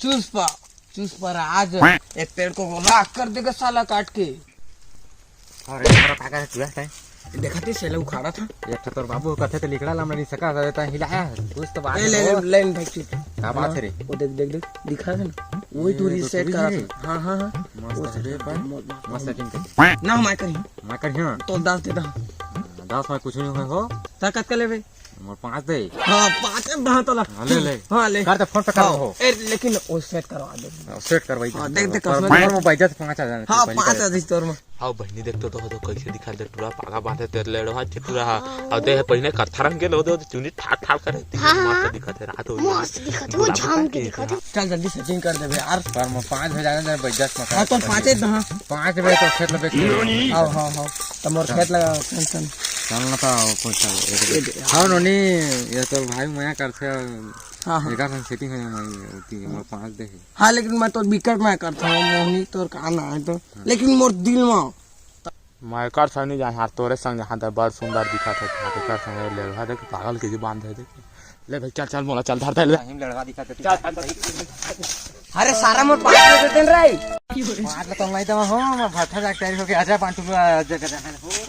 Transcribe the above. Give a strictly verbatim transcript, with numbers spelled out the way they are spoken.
चूस पा, चूस पा रहा आज। एक पेड़ को राख कर देगा साला काट के। अरे, हमरा पाका है, तू है। देखा थे, सेला उखाड़ा था। एक ठो तोर बाबू कथे तो लिखड़ा ला, हमने नहीं सका, अरे, तैं हिलाया है। कुछ तो बात ए, ले, हो। ले, ले, भाई, चुप। का बात है रे? वो देख, देख, देख, दिखा है ना? वही ये टूरी तो सेट टूरी करा है। था। हाँ, हाँ, हाँ। मस्त वो है सेट रे, करा पर था, मस्त, मस्त मस्त। सेटिंग कर। ना, मैं करी। मैं करी, हाँ। तो दस दे दा। दस में कुछ नहीं हो। ता कतका लेबे? मोर पाँच दे। हाँ, पाँच दे, हाँ, तो ला। हाँ, ले, ले। हाँ, ले। कर दे, फोन पे कर हाँ, हो। ए, लेकिन वो सेट करवा दे। हाँ, सेट करवाई हाँ, दे। देख, देख, पर कसम मोर से। मोबाइल से पाँच आ जाने हाँ, पहले पाँच कर। आ जाइस तोर में। हाँ, बहिनी, देख तो, तो, तो कैसे दिखा दे, टूरा पागा बांधे, तेरे लेड़ो हाथ से टूरा हा। हाँ। अब देख, पहिने कत्था रंग के लो दे, चुनी ठाल ठाल करे, हाँ, हाँ। मस्त दिखत है, रात हो गई। मस्त दिखत है, वो गुलाब झाम के के दिखत है। चल, जल्दी सेटिंग कर देबे यार। पर मोर पाँच बजे जाने दे, भाई, दस में हाँ, तो कर पाँचे दे। दे, हाँ। पाँच बजे तो खेत लगे। हाँ, हाँ, हाँ। तो मोर खेत लगा, चल, चल। चल ना, तो कुछ चल। ये दे। हाँ, नोनी, ये तो भाई, मया करथे। हाँ, हाँ। एकर संग सेटिंग हो जाए, मैं, ओती, मोर पाँच दे हे। हाँ, लेकिन मैं तो बिकट मैं करता हूँ, मोहनी तोर का ना है तो। हाँ। लेकिन मोर दिल में। मैं एकर संग नहीं जाए, हाँ, तोरे संग जहाँ तक बड़ सुंदर दिखा था, हाँ, एकर संग लेड़वा देख, पागल के जी बांध है, देख। ले भाई, चल, चल, मोला, चल, धर दे, ले। हम लड़वा दिखा थे। चल, चल, चल। अरे, सारा मोर पाँच दे देते रे। पाँच तो मैं तो हो, मैं भट्ठा जाके तैयारी होके आजा, पाँच टुकड़ा जगह जाना है।